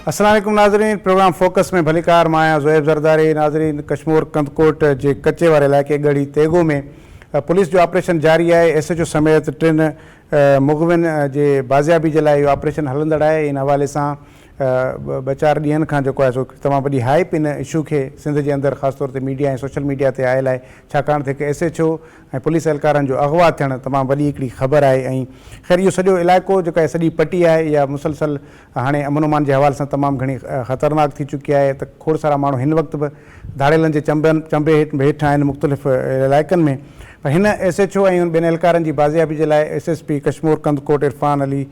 السلام عليڪم ناظرين پروگرام فوڪس ۾ ڀليڪار مان آهيان زوهيب زرداري ناظرين ڪشمور ڪنڌڪوٽ جي ڪچي واري علائقي ڳڙهي تيغو ۾ پوليس جو آپريشن جاري آهي ايس ايڇ او سميت ٽن مغوين جي بازيابي جي لاء اهو آپريشن هلندڙ آهي ان حوالي سان ٻه چار ڏينهن کان جيڪو آهي سو تمام وڏي هائپ ان اشو کي سنڌ جي اندر خاص طور تي ميڊيا ۽ سوشل ميڊيا تي آيل آهي ڇاڪاڻ ته هڪ ايس ايڇ او ۽ پوليس اهلڪارن جو اغوا ٿيڻ تمام وڏي هڪڙي خبر آهي ۽ خير اهو سڄو علائقو جيڪا اهي سڄي پٽي آهي اها مسلسل هاڻي امن امان جي حوالي سان تمام گهڻي خطرناڪ ٿي چڪي آهي ته کوڙ سارا ماڻهو هن وقت به ڌاڙيلن جي چنبن چنبي هيٺ آهن مختلف علائقن ۾ پر هن ايس ايڇ او ۽ ٻين اهلڪارن جي بازيابي جي لاء S S P Kashmore Kandhkot Irfan Ali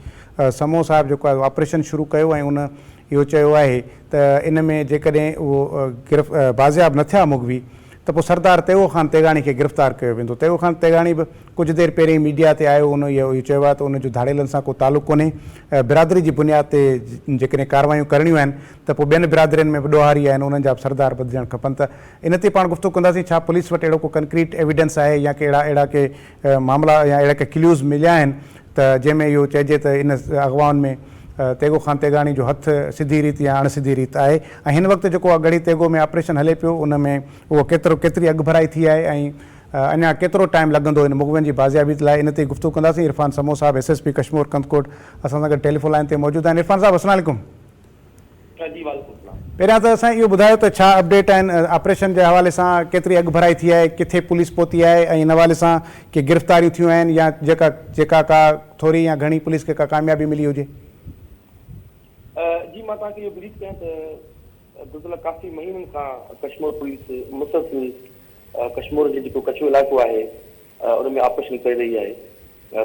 Samoon صاحب جيڪو آهي آپريشن شروع ڪيو ۽ ان اهو چيو آهي ته ان ۾ جيڪڏهن اهو گرف بازياب نه ٿيا مغوي ته پوء سردار تيغو خان تيغاڻي کي گرفتار ڪيو ويندو. تيغو خان تيغاڻي به ڪجهه دير پهرين ميڊيا تي آيو ان اهو چيو آهي ته ان جو ڌاڙيلن سان ڪو تعلق ڪونهي، برادري جي بنياد تي جيڪڏهن ڪارروايون ڪرڻيون آهن ته پوء ٻين برادرين ۾ به ڏوهاري آهن انهن جا به سردار بدلجڻ کپن ته ان تي پاڻ گفتگو ڪنداسين ڇا پوليس وٽ اهڙو ڪو ڪنڪريٽ ايويڊنس آهي يا ڪي اهڙا اهڙا ڪي معاملا يا اهڙا ڪي ڪليوز مليا آهن ته جنهن ۾ اهو چئجي ته ان اغوائن ۾ تيغو خان تيغاڻي جو هٿ سڌي ريت يا اڻ سڌي ريت آهي ۽ هن وقت جيڪو ڳڙهي تيغو ۾ آپريشن هلي پيو ان ۾ اهو ڪيترو ڪيتري اڳڀرائي ٿي آهي ۽ اڃا ڪيترو ٽائيم لڳندو ان مغوين جي بازيابي لاء ان تي گفتگو ڪنداسين عرفان سمون صاحب S S P Kashmore Kandhkot اسان سان گڏ ٽيليفون لائين تي موجود آهن عرفان صاحب السلام عليڪم. جي وعليڪم السلام. پهريان ته سائين اهو ٻڌايو ته ڇا اپڊيٽ آهن آپريشن جي حوالي سان ڪيتري اڳڀرائي ٿي آهي ڪٿي پوليس پهتي آهي ۽ ان حوالي سان ڪي گرفتاريون ٿيون آهن يا جيڪا جيڪا ڪا ٿوري يا گهڻي پوليس کي ڪا ڪاميابي ملي هجي. جي مان توهان کي اهو بريف ڪيان ته گذريل ڪافي مهينن کان ڪشمور پوليس مسلسل ڪشمور جو جيڪو ڪچو علائقو آهي ان ۾ آپريشن ڪري رهي آهي.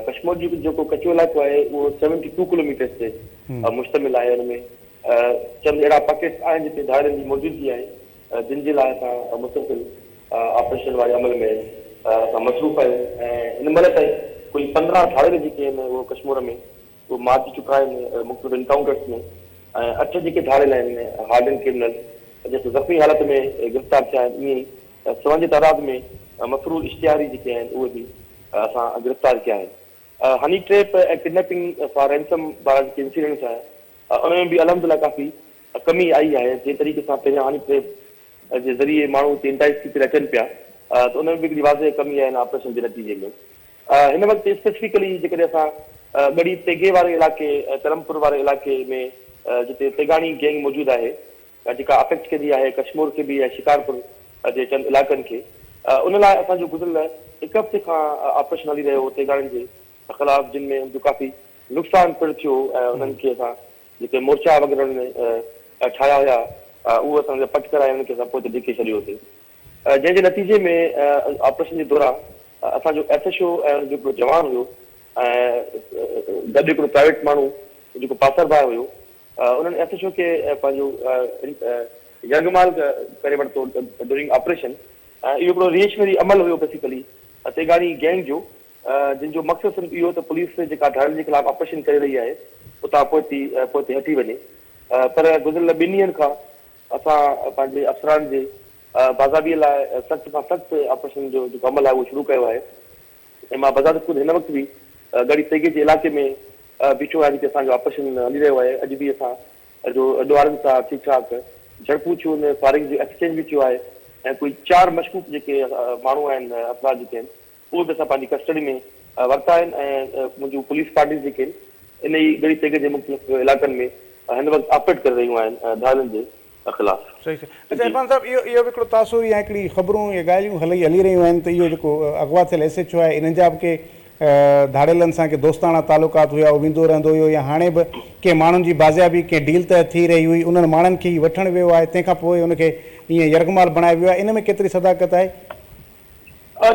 ڪشمور جو جيڪو ڪچو علائقو آهي اهو سيونٽي ٽو ڪلوميٽرز تي مشتمل آهي. ان ۾ چند اهڙا پاڪيٽس آهن جتي ڌاڙيلن جي موجودگي آهي جن جي لاء اسان مسلسل آپريشن واري عمل ۾ اسان مصروف آهيون ۽ هن مهل تائين ڪوئي 15 ڌاڙيل جيڪي آهن اهو ڪشمور ۾ اهي مارجي چڪا آهن مختلف انڪائونٽرز ۾ ۽ اٺ جيڪي ڌاڙيل آهن هارڊ اينڊ ڪرمنلز جيڪي زخمي حالت ۾ گرفتار ٿيا آهن ائين ئي سون جي تعداد ۾ مفرور اشتهاري جيڪي آهن اهي به اسان گرفتار ڪيا آهن. هني ٽريپ ۽ ڪڊنيپنگ فار رينسم وارا جيڪي انسيڊنٽس آهن ان ۾ به الحمدلله ڪافي ڪمي آئي آهي جنهن طريقي سان پهريان هني ٽريپ جي ذريعي ماڻهو اتي انٽائيز ٿي ڪري اچن پيا ته ان ۾ به هڪڙي واضح ڪمي آهي ان آپريشن جي نتيجي ۾. هن وقت اسپيسفڪلي جيڪڏهن اسان ڳڙهي تيغي واري علائقي ۽ ڪرمپور واري علائقي ۾ جتي تيغاڻي گينگ موجود آهي جيڪا افيڪٽ ڪندي آهي ڪشمور کي به ۽ شڪارپور جي چند علائقن کي ان لاء اسان جو گذريل هڪ هفتي کان آپريشن هلي رهيو هو تيغاڻين جي خلاف جن ۾ ان جو ڪافي نقصان پڻ ٿيو ۽ انهن کي اسان جيڪي مورچا وغيره انهن ٺاهيا هيا اهي اسان جا پٽ ڪرائي انهن کي اسان پوئتي ڌڪي ڇڏيو هوسين جنهن جي نتيجي ۾ آپريشن جي دوران اسان جو ايس ايڇ او ۽ ان جو هڪڙو جوان هيو ۽ گڏ هڪڙو پرائيويٽ ماڻهو جيڪو پاسر باء هيو انهن ايس ايڇ او کي پنهنجو يرغمال ڪري ورتو ڊورنگ آپريشن ۽ اهو هڪڙو ريئيشنري عمل هيو بيسيڪلي تيغاڻي گينگ جو جن جو مقصد صرف اهو ته پوليس جيڪا ڌاڙيلن جي خلاف آپريشن ڪري رهي آهي اتان پوئتي پوئتي هٽي وڃي پر گذريل ٻن ڏينهن کان اسان پنهنجي افسران جي بازيابي لاء سخت کان سخت آپريشن جو جيڪو عمل آهي اهو شروع ڪيو آهي ۽ مان بذات خود هن وقت به ڳڙهي تيغي جي علائقي ۾ بيٺو آهيان جتي اسان جو آپريشن هلي رهيو آهي اڄ به اسان جو ڏوهارين سان ٺيڪ ٺاڪ جهڙپون ٿيون آهن فائرنگ جو ايڪسچينج به ٿيو آهي ۽ ڪوئي چار مشڪوڪ جيڪي ماڻهو آهن افراد جيڪي آهن اهي به اسان پنهنجي ڪسٽڊي ۾ ورتا آهن ۽ منهنجون پوليس پارٽيز جيڪي آهن ان ئي ڳڙهي تيغ جي مختلف علائقن ۾ هن وقت آپريٽ ڪري رهيون آهن ڌاڙيلن جي خلاف. صحيح صحيح اڇا عرفان صاحب اهو اهو به هڪڙو تاثر يا هڪڙي خبرون يا ڳالهيون هلي هلي رهيون آهن ته اهو جيڪو اغوا ٿيل ايس ايڇ او آهي انهن جا به ڪي ڌاڙيلن سان ڪي دوستاڻا تعلقات هيا اهو ويندو رهندو هيو يا هاڻي به ڪنهن ماڻهن جي بازيابي ڪنهن ڊيل تحت ٿي رهي هئي انهن ماڻهن کي هي وٺڻ ويو آهي تنهن کان پوء ان کي ائين يرغمال بڻايو ويو آهي ان ۾ ڪيتري صداقت آهي؟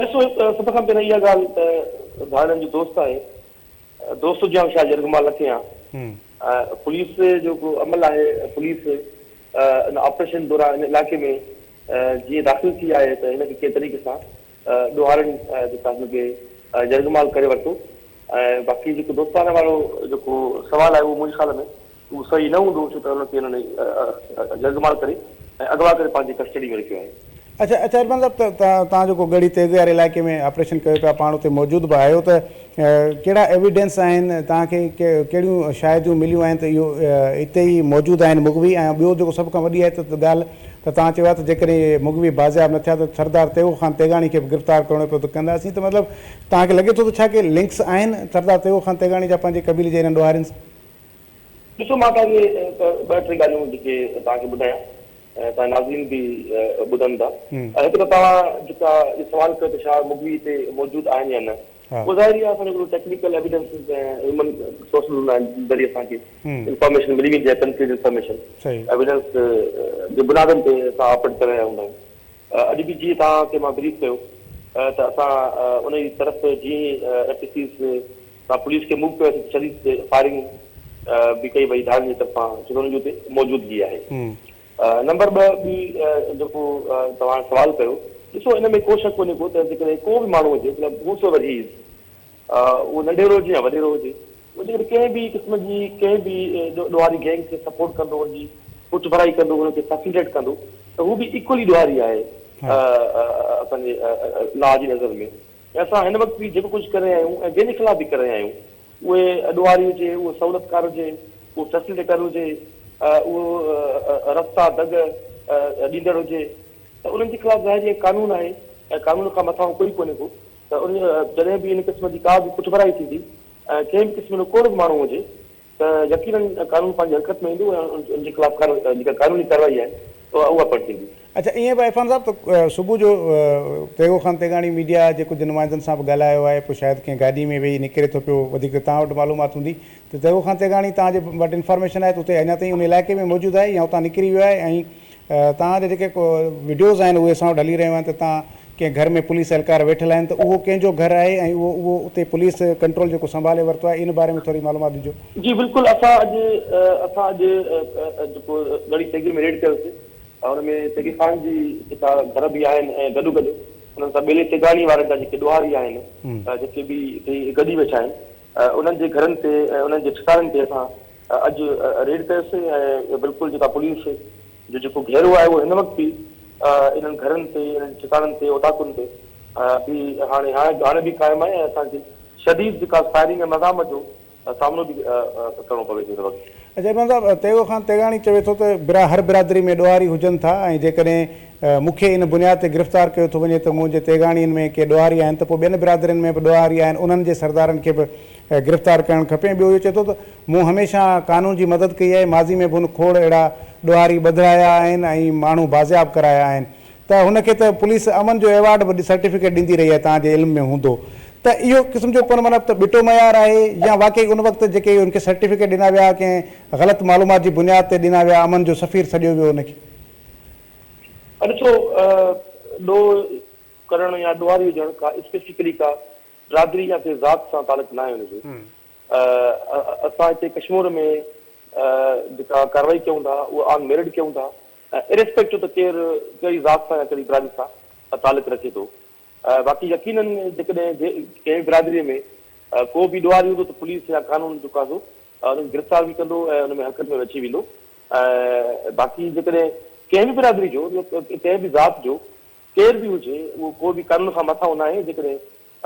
ڏسو سڀ کان پهريان اها ڳالهه ته ڌاڙيلن جو دوست آهي دوست هجي ها شايد يرغمال نه ٿئي ها پوليس جو هڪڙو عمل آهي پوليس ان آپريشن دوران ان علائقي ۾ جيئن داخل ٿي آهي ته هن کي ڪنهن طريقي سان ڏوهارين جيڪا هن کي يرغمال ڪري ورتو ۽ باقي جيڪو دوستانه وارو جيڪو سوال آهي اهو منهنجي خيال ۾ اهو صحيح نه هوندو ڇو ته ان کي هنن يرغمال ڪري ۽ اغوا ڪري پنهنجي ڪسٽڊي ۾ رکيو آهي. اڇا اڇا عرفان صاحب ته توهان جيڪو ڳڙهي تيغ واري علائقي ۾ آپريشن ڪيو پيا پاڻ اتي موجود به آهيو ته ڪهڙا ايويڊنس آهن توهان کي ڪهڙيون شاهديون مليون آهن ته اهو اتي ئي موجود آهن مغوي ۽ ٻيو جيڪو سڀ کان وڏي آهي ته ڳالهه ته توهان چيو آهي ته جيڪڏهن مغوي بازياب نه ٿيا ته سردار تيغو خان تيغاڻي کي به گرفتار ڪرڻو پيو ته ڪنداسين ته مطلب توهان کي لڳي ٿو ته ڇا ڪي لنڪس آهن سردار تيغو خان تيغاڻي جا پنهنجي قبيلي جي انهن ڏوهارين سان؟ ڏسو مان توهان کي ٻه ٽي ڳالهيون جيڪي توهان کي ٻڌايان ۽ توهان ناظرين به ٻڌن ٿا. هڪ ته توهان جيڪا اهو سوال ڪيو ته ڇا مغوي هتي موجود آهن يا نه، اهو ظاهر ئي آهي اسان جو هڪڙو ٽيڪنيڪل ايويڊنسز ۽ هيومن سورسز هوندا آهن جن ذريعي اسان کي انفارميشن ملي ويندي آهي، ڪنڪريٽ انفارميشن ايويڊنس جي بنيادن تي اسان آپريٽ ڪري رهيا هوندا آهيون. اڄ به جيئن توهان کي مان بريف ڪيو ته اسان ان جي طرف جيئن ئي ايف پي سيز تان پوليس کي موو ڪيو ته شديد فائرنگ به ڪئي وئي ڌاڙين جي طرفان ڇو ته انهن جي اتي موجودگي آهي. نمبر ٻه ٻي جيڪو توهان سوال ڪيو ڏسو ان ۾ ڪو شڪ ڪونهي ڪو ته جيڪڏهن ڪو به ماڻهو هجي مطلب هو سو ايور هي از اهو ننڍيرو هجي يا وڏيرو هجي اهو جيڪڏهن ڪنهن به قسم جي ڪنهن به ڏوهاري گينگ کي سپورٽ ڪندو ان جي پٺڀرائي ڪندو ان کي فيسليٽيٽ ڪندو ته هو به ايڪولي ڏوهاري آهي اسان جي لا جي نظر ۾. ۽ اسان هن وقت به جيڪو ڪجهه ڪري رهيا آهيون ۽ جنهن جي خلاف به ڪري رهيا آهيون اهي ڏوهاري هجي، اهو سهولتڪار هجي، اهو فيسلٽيٽر هجي، اهو رستا دڳ ڏيندڙ هجي ته انهن جي خلاف ظاهر آهي قانون آهي ۽ قانون کان مٿانهون ڪوئي ڪونهي ڪو ته ان جڏهن به ان قسم جي ڪا به پٺڀرائي ٿيندي ۽ ڪنهن به قسم جو ڪو به ماڻهو هجي ته يقينن قانون پنهنجي حرڪت ۾ ايندو ۽ ان جي خلاف جيڪا قانوني ڪارروائي آهي اها پڻ ٿيندي. اڇا ائين به عرفان صاحب ته صبح جو تيغو خان تيغاڻي ميڊيا جي ڪجهه نمائندن سان به ڳالهايو آهي پوء شايد ڪنهن گاڏي ۾ ويهي نڪري ٿو پيو وڌيڪ ته توهان وٽ معلومات هوندي ته تيغو خان تيغاڻي توهان جي وٽ انفارميشن آهي ته اتي اڃا تائين ان علائقي ۾ موجود آهي يا اتان نڪري ويو آهي ۽ توهان جا جيڪي وڊيوز آهن اهي اسان وٽ هلي رهيون آهن ته توهان ڪنهن گهر ۾ پوليس اهلڪار ويٺل آهن ته اهو ڪنهن جو گهر آهي ۽ اهو اهو اتي پوليس ڪنٽرول جيڪو سنڀالي ورتو آهي ان باري ۾ ٿوري معلومات ڏجو. جي بلڪل اسان اڄ اسان اڄ جيڪو ڳڙهي تيغي ۾ ريڊ ڪيوسي ان ۾ تيغي خان جي جيڪا گهر به آهن ۽ گڏو گڏ انهن سان ٻيلي تيغاڻي وارن جا جيڪي ڏوهاري آهن جيڪي به اتي گڏي ويٺا آهن انهن جي گهرن تي ۽ انهن جي ٺڪاڻن تي اسان اڄ ريڊ ڪيوسي ۽ بلڪل جيڪا پوليس جو جيڪو گهيرو آهي اهو هن وقت به انهن گهرن تي انهن ٺڪاڻن تي اوطاقن تي به هاڻي هاڻي به قائم آهي ۽ اسان کي شديد جيڪا فائرنگ ۽ مزاحمت جو سامنو به ڪرڻو پوي ٿو هن وقت. اچا عمران صاحب تيغو خان تيغاڻي چوي ٿو ته برا هر برادري ۾ ڏوهاري هجن ٿا ۽ جيڪڏهن مون کي ان بنياد تي گرفتار ڪيو ٿو وڃي ته منهنجي تيغاڻين ۾ ڪي ڏوهاري آهن ته پوء ٻين برادرين ۾ به ڏوهاري آهن انهن جي سردارن کي به گرفتار ڪرڻ کپي ۽ ٻيو اهو چئي ٿو ته مون هميشه قانون جي مدد ڪئي آهي، ماضي ۾ به هن کوڙ اهڙا ڏوهاري ٻڌرايا آهن ۽ ماڻهو بازياب ڪرايا آهن ته هن کي ته پوليس امن جو ايوارڊ به سرٽيفڪيٽ ڏيندي رهي آهي توهان جي علم ۾ هوندو ته اهو قسم جو پڻ معنيٰ ته ٻٽو معيار آهي يا واقعي ان وقت جيڪي هن کي سرٽيفڪيٽ ڏنا ويا ڪنهن غلط معلومات جي بنياد تي ڏنا ويا امن جو سفير سڏيو ويو ان کي. ڏسو ڏوهه ڪرڻ يا ڏوهاري هجڻ ڪا اسپيسفڪلي ڪا برادري يا ڪنهن ذات سان تعلق ناهي ان جو. اسان هتي ڪشمور ۾ جيڪا ڪارروائي ڪيون ٿا اها آن ميرٽ ڪيون ٿا ۽ اريسپيڪٽو ته ڪير ڪهڙي ذات سان يا ڪهڙي برادري سان تعلق رکي ٿو. باقي يقينن جيڪڏهن ڪنهن به برادري ۾ ڪو به ڏوهاري هوندو ته پوليس يا قانون جيڪو آهي سو ان کي گرفتار به ڪندو ۽ ان ۾ حرڪت ۾ به اچي ويندو ۽ باقي جيڪڏهن ڪنهن به برادري جو ڪنهن به ذات جو ڪير به هجي اهو ڪو به قانون کان مٿانهون ناهي، جيڪڏهن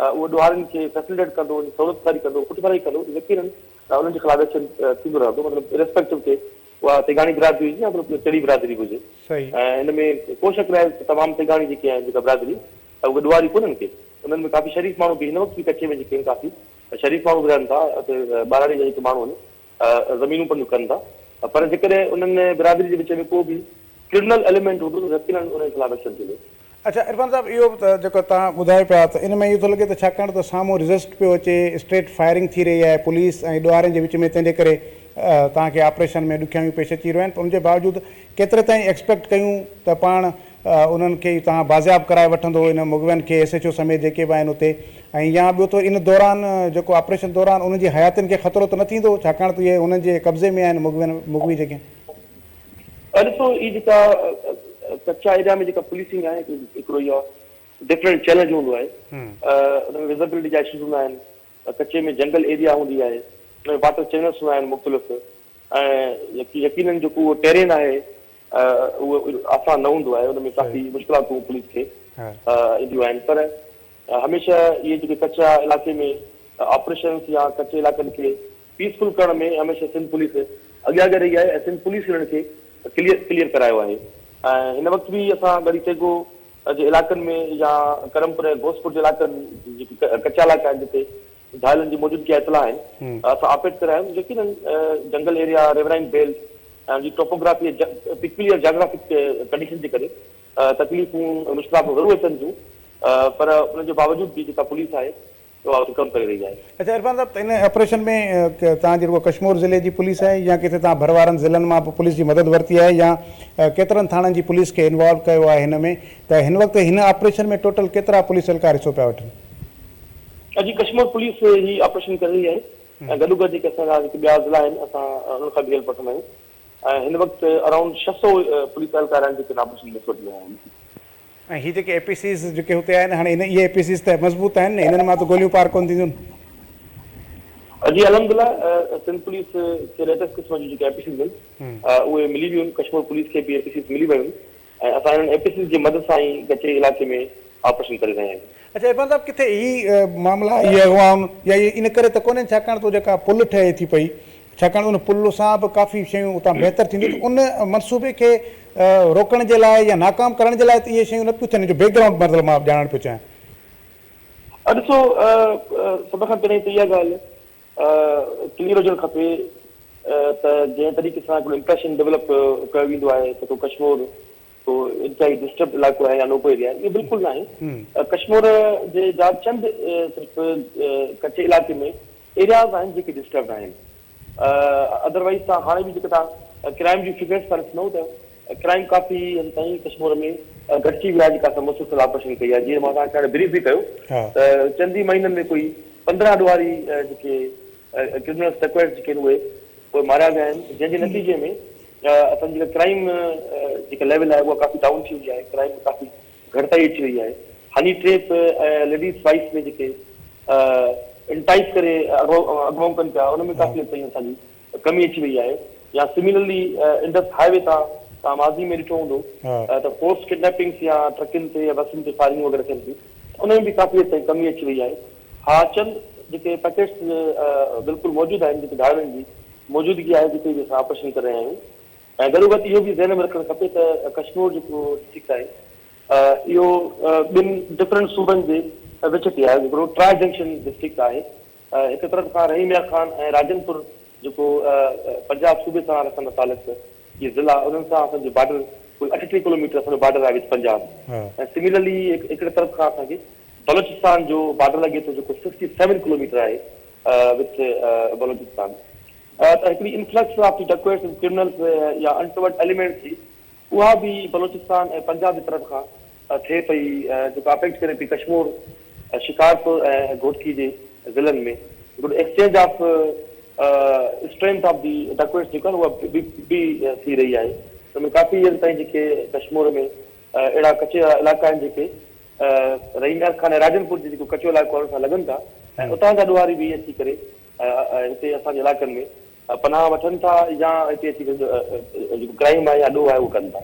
اهو ڏوهارين کي فيسليٽيٽ ڪندو، ان جي سهولتڪاري ڪندو، پٺڀرائي ڪندو ته يقينن انهن جي خلاف ايڪشن ٿيندو رهندو، مطلب اريسپيڪٽو ڪي اها تيغاڻي برادري هجي يا مطلب ڪهڙي برادري به هجي ۽ ان ۾ ڪو شڪ ناهي ته تمام تيغاڻي جيڪي آهن جيڪا برادري اهي ڏوهاري ڪونهن ڪي انهن ۾ ڪافي شريف ماڻهو به هن وقت به ڪچي ۾ جيڪي آهن ڪافي شريف ماڻهو به رهن ٿا اتي ٻهراڙي جا جيڪي ماڻهو آهن زمينون پنهنجون ڪن ٿا پر جيڪڏهن انهن برادري جي وچ ۾ ڪو به ڪرمنل ايليمينٽ هوندو ته يقينن ان جي خلاف ايڪشن ٿيندو. اڇا عرفان صاحب اهو به ته جيڪو توهان ٻڌايو پيا ته ان ۾ اهو ٿو لڳي ته ڇاڪاڻ ته سامهون ريزسٽ پيو اچي اسٽريٽ فائرنگ ٿي رهي آهي پوليس ۽ ڏوهارين جي وچ ۾ تنهن جي ڪري توهان کي آپريشن ۾ ڏکيائيون پيش اچي رهيون آهن پر ان جي باوجود ڪيتري تائين ايڪسپيڪٽ ڪيون ته پاڻ انهن کي توهان بازياب ڪرائي وٺندو ان مغوين کي ايس ايڇ او سميت جيڪي به آهن اتي ۽ يا ٻيو ته ان دوران جيڪو آپريشن دوران انهن جي حياتين کي خطرو ته نه ٿيندو ڇاڪاڻ ته اهي انهن جي قبضي ۾ آهن مغوين مغوي جيڪي. ڏسو هي جيڪا ڪچا ايريا ۾ جيڪا پوليسنگ آهي هڪڙو اهو ڊفرنٽ چئلينج هوندو آهي ان ۾ وزبلٽي جا اشوز هوندا آهن ڪچي ۾ جنگل ايريا هوندي آهي ان ۾ واٽر چينلس هوندا آهن مختلف ۽ يقينن جيڪو اهو ٽيرين آهي اهو آسان نه هوندو آهي ان ۾ ڪافي مشڪلاتون پوليس کي اينديون آهن پر هميشه اهي جيڪي ڪچا علائقي ۾ آپريشنس يا ڪچي علائقن کي پيسفل ڪرڻ ۾ هميشه سنڌ پوليس اڳيان اڳيان رهي آهي ۽ سنڌ پوليس انهن کي ڪليئر ڪليئر ڪرايو آهي ۽ هن وقت به اسان ڳڙهي تيغو جي علائقن ۾ يا ڪرمپور ۽ غوثپور جي علائقن جيڪي ڪچا علائقا آهن جتي ڌاڙيلن جي موجودگي جا اطلاع آهن اسان آپريٽ ڪري آيا آهيون يقينن جنگل ايريا ريورائن بيلٽ ۽ ان جي ٽوپوگرافي ۽ پيڪيوليئر جاگرافڪ ڪنڊيشن جي ڪري تڪليفون ۽ مشڪلاتون ضرور اچن ٿيون پر ان جي باوجود به جيڪا پوليس آهي اها اتي ڪم ڪري رهي آهي. اڇا عرفان صاحب ته ان آپريشن ۾ توهان جي رڳو ڪشمور ضلعي جي پوليس آهي يا ڪٿي توهان ڀر وارن ضلعن مان به پوليس جي مدد ورتي آهي يا ڪيترن ٿاڻن جي پوليس کي انوالو ڪيو آهي هن ۾ ته هن وقت هن آپريشن ۾ ٽوٽل ڪيترا پوليس اهلڪار حصو پيا وٺن؟ جي ڪشمور پوليس هي آپريشن ڪري رهي آهي ۽ گڏوگڏ جيڪي اسان جا جيڪي ٻيا ضلعا آهن اسان انهن کان به هيلپ وٺندا آهيون ۽ هن وقت ارائونڊ 600 پوليس اهلڪار آهن جيڪي هن آپريشن ۾ حصو وٺي رهيا آهن. ۽ هي جيڪي اي پي سيز جيڪي هتي آهن هاڻي هن اهي اي پي سيز ته مضبوط آهن نه هنن مان ته گوليون پار ڪونه ٿينديون. جي الحمدلله سنڌ پوليس کي ليٽيسٽ قسم جون جيڪي اي پي سيز آهن اهي ملي ويون آهن ڪشمور پوليس کي به اي پي سيز ملي ويون آهن ۽ اسان انهن اي پي سيز جي مدد سان ئي ڪچي علائقي ۾ آپريشن ڪري رهيا آهيون. اڇا عرفان صاحب ڪٿي هي معاملا اهي اغوائون يا اهي ان ڪري ته ڪونهن ڇاڪاڻ ته جيڪا پل ٺهي ٿي پئي ڇاڪاڻ ته ان پل سان به ڪافي شيون اتان بهتر ٿينديون ته ان منصوبي کي روڪڻ جي لاء يا ناڪام ڪرڻ جي لاء ته اهي شيون نه پيون ٿين جو بيڪ گرائونڊ مطلب مان ڄاڻڻ پيو چاهيان. ڏسو سڀ کان پهرين ته اها ڳالهه ڪليئر هجڻ کپي ته جنهن طريقي سان هڪڙو امپريشن ڊولپ ڪيو ويندو آهي ته ڪو ڪشمور ڪو انتهائي ڊسٽرب علائقو آهي يا نوگو ايريا آهي اهو بلڪل ناهي. ڪشمور جي جا چند صرف ڪچي علائقي ۾ ايرياز آهن جيڪي ڊسٽربڊ آهن ادروائيز تان هاڻي به جيڪي تان ڪرائم جون فگرز تان ڏسندو ته ڪرائم ڪافي حد تائين ڪشمور ۾ گهٽجي ويو آهي جيڪا اسان مسلسل آپريشن ڪئي آهي جيئن مان توهان کي هاڻي بريف به ڪيو ته چند ئي مهينن ۾ ڪوئي 15 ڏوهاري جيڪي ڪرمنلز ڊڪوئٽس جيڪي آهن اهي اهي ماريا ويا آهن جنهن جي نتيجي ۾ اسان جي جيڪا ڪرائم جيڪا ليول آهي اها ڪافي ڊائون ٿي وئي آهي ڪرائم ۾ ڪافي گهٽتائي اچي وئي آهي هني ٽريپ ۽ ليڊيز وائيس ۾ جيڪي انٽائيز ڪري اغوائون ڪن پيا ان ۾ ڪافي حد تائين اسان جي ڪمي اچي وئي آهي يا سميلرلي انڊس هاء وي تان توهان ماضي ۾ ڏٺو هوندو ته فورس ڪڊنيپنگس يا ٽرڪن تي يا بسن تي فائرنگ وغيره ٿين ٿيون ان ۾ به ڪافي حد تائين ڪمي اچي وئي آهي ها چند جيڪي پيڪيٽس بلڪل موجود آهن جتي ڌاڙيلن جي موجودگي آهي جتي به اسان آپريشن ڪري رهيا آهيون ۽ گڏوگڏ اهو به ذهن ۾ رکڻ کپي ته ڪشمور جيڪو ڊسٽرڪٽ آهي اهو ٻن ڊفرنٽ صوبن جي وچ تي آهي هڪڙو ٽرائي جنڪشن ڊسٽرڪٽ آهي هڪ طرف کان رحيم يار خان ۽ راجن پور جيڪو پنجاب صوبي سان رکن ٿا تعلق اهي ضلعا انهن سان اسان جو بارڊر ڪوئي 38 ڪلوميٽر اسان جو بارڊر آهي وچ پنجاب ۽ سميلرلي هڪڙي طرف کان اسان کي بلوچستان جو بارڊر لڳي ٿو جيڪو 67 ڪلوميٽر آهي وٿ بلوچستان ته هڪڙي influx of the ڊڪوئٽس and criminals يا انٽورڊ ايليمينٽس جي اها به بلوچستان ۽ پنجاب جي طرف کان ٿئي پئي جيڪو افيڪٽ ڪري پئي ڪشمور، شڪارپور ۽ گهوٽڪي جي ضلعن ۾ هڪڙو exchange of strength of the dacoits جيڪو آهي اها به ٿي رهي آهي ان ۾ ڪافي حد تائين جيڪي ڪشمور ۾ اهڙا ڪچي وارا علائقا آهن جيڪي رحيم يار خان ۽ راجن پور جي جيڪو ڪچو علائقو آهي ان سان لڳن ٿا ۽ اتان جا ڏوهاري به اچي ڪري هتي اسان جي علائقن ۾ پناهه وٺن ٿا يا هتي اچي ڪري جيڪو ڪرائيم آهي يا ڏوهه آهي اهو ڪن ٿا.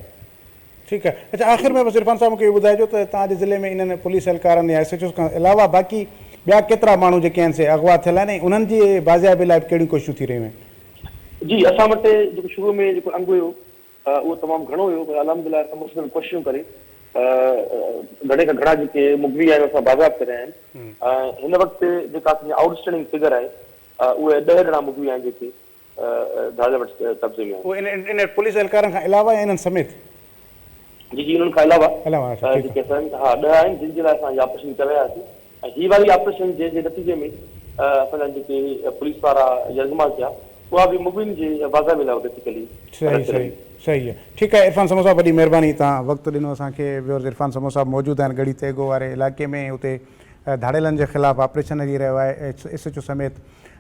ٺيڪ آهي اڇا آخر ۾ بس عرفان صاحب مونکي اهو ٻڌائجو ته توهان جي ضلعي ۾ انهن پوليس اهلڪارن يا ايس ايڇ اوز کان علاوه باقي ٻيا ڪيترا ماڻهو جيڪي آهن سي اغوا ٿيل آهن ۽ انهن جي بازيابي لاء به ڪهڙيون ڪوششون ٿي رهيون آهن؟ جي اسان وٽ جيڪو شروع ۾ جيڪو انگ هيو اهو تمام گهڻو هيو پر الحمدلله اسان مسلسل ڪوششون ڪري گهڻي کان گهڻا جيڪي مغوي آهن اسان بازياب ڪريا آهن ۽ هن وقت جيڪا اسان جي آئوٽ اسٽينڊنگ فگر آهي اهي 10 ڄڻا مغوي آهن جيڪي ڌاڙيل وٽ قبضي ۾ آهن. اهي انهن پوليس اهلڪارن کان علاوه يا انهن سميت؟ جي جي انهن کان علاوه جيڪي اسان ها 10 آهن جن جي لاء اسان هي آپريشن ڪري رهيا هئاسين ۽ هي واري آپريشن جنهن جي نتيجي ۾ اسان جا جيڪي پوليس وارا يرغمال ٿيا اها به مغوين جي بازيابي لاء بيسيڪلي صحيح صحيح صحيح ٺيڪ آهي عرفان سمون صاحب وڏي مهرباني توهان وقت ڏنو اسان کي ويورز عرفان سمون صاحب موجود آهن ڳڙهي تيغو واري علائقي ۾ اتي ڌاڙيلن جي خلاف آپريشن هلي رهيو آهي، ايس ايڇ او سميت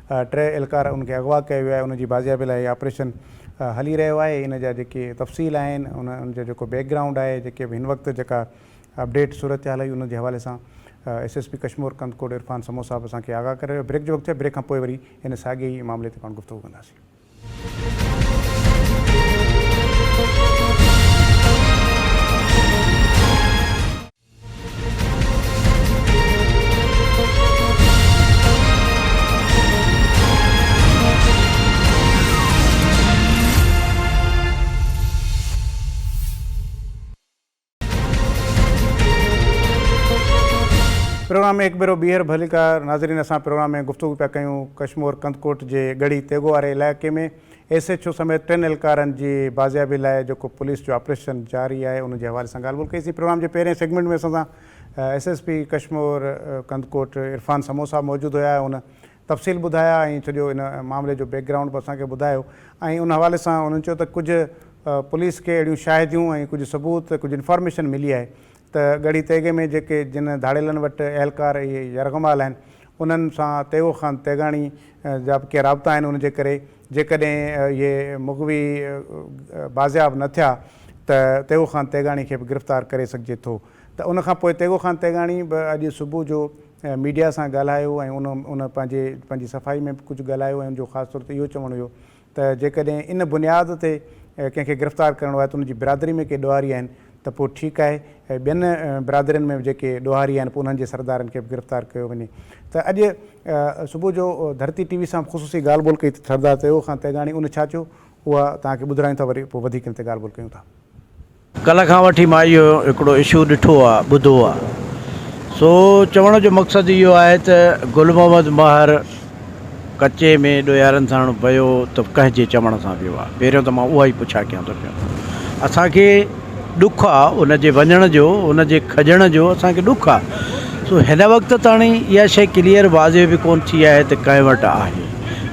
ٽي اهلڪار ان کي اغوا ڪيو ويو آهي، ان جي بازيابي لاء هي آپريشن هلي رهيو آهي، ان جا جيڪي تفصيل آهن ان جو جيڪو بيڪ گرائونڊ آهي جيڪي به هن وقت جيڪا اپڊيٽ صورتحال هئي ان جي حوالي سان S S P Kashmore Kandhkot Irfan Samoon صاحب اسان کي آگاهه ڪري رهيو آهي، بريڪ جو وقت ٿيو آهي، بريڪ کان پوء وري ان ساڳئي ئي معاملي تي پاڻ گفتگو ڪنداسين. پروگرام ۾ هڪ ڀيرو ٻيهر ڀليڪار ناظرين اسان پروگرام ۾ گفتگو پيا ڪيون ڪشمور ڪنڌڪوٽ جي ڳڙهي تيغو واري علائقي ۾ ايس ايڇ او سميت ٽن اهلڪارن جي بازيابي لاء جيڪو پوليس جو آپريشن جاري آهي ان جي حوالي سان ڳالهه ٻولهه ڪئي سين پروگرام جي پهرين سيگمينٽ ۾ اسان سان S S P Kashmore Kandhkot Irfan Samoon صاحب موجود هيا ان تفصيل ٻڌايا ۽ سڄو ان معاملي جو بيڪ گرائونڊ به اسان کي ٻڌايو ۽ ان حوالي سان انهن چيو ته ڪجهه پوليس کي اهڙيون شاهديون ۽ ڪجهه ثبوت ڪجهه انفارميشن ملي آهي ته ڳڙهي تيغي ۾ جيڪي جن ڌاڙيلن وٽ اهلڪار اهي يرغمال آهن انهن سان تيغو خان تيغاڻي جا به ڪي رابطا آهن ان جي ڪري جيڪڏهن اهي مغوي بازياب نه ٿيا ته تيغو خان تيغاڻي کي به گرفتار ڪري سگهجي ٿو ته ان کان پوء تيغو خان تيغاڻي به اڄ صبح جو ميڊيا سان ڳالهايو ۽ ان ان پنهنجي پنهنجي صفائي ۾ به ڪجهه ڳالهايو ۽ ان جو خاص طور تي اهو چوڻ هيو ته جيڪڏهن ان بنياد تي ڪنهن کي گرفتار ڪرڻو آهي ته ان جي برادري ۾ ڪي ڏوهاري آهن ته پوء ٺيڪ آهي ٻين برادرين ۾ به جيڪي ڏوهاري آهن پوء انهن جي سردارن کي به گرفتار ڪيو وڃي ته اڄ صبح جو ڌرتي ٽي وي سان به خصوصي ڳالهه ٻولهه ڪئي ته سردار تيغو خان تيغاڻي ان ڇا چيو اها توهان کي ٻڌرايون ٿا وري پوء وڌيڪ ان تي ڳالهه ٻولهه ڪيون ٿا. ڪلهه کان وٺي مان اهو هڪڙو اشو ڏٺو آ ٻڌو آ سو چوڻ جو مقصد اهو آهي ته گل محمد مهر ڪچي ۾ ڏوهيارن ساڻ ويو ته ڪنهن جي چوڻ سان ويو آ پهريون ته مان اها ئي پڇا ڪيان ٿو پيو اسان کي ڏک آ ان جي وڃڻ جو ان جي کڄڻ جو اسان کي ڏک آ سو هن وقت تاڻي اها شيء ڪليئر واضح به ڪون ٿي آهي ته ڪنهن وٽ آهي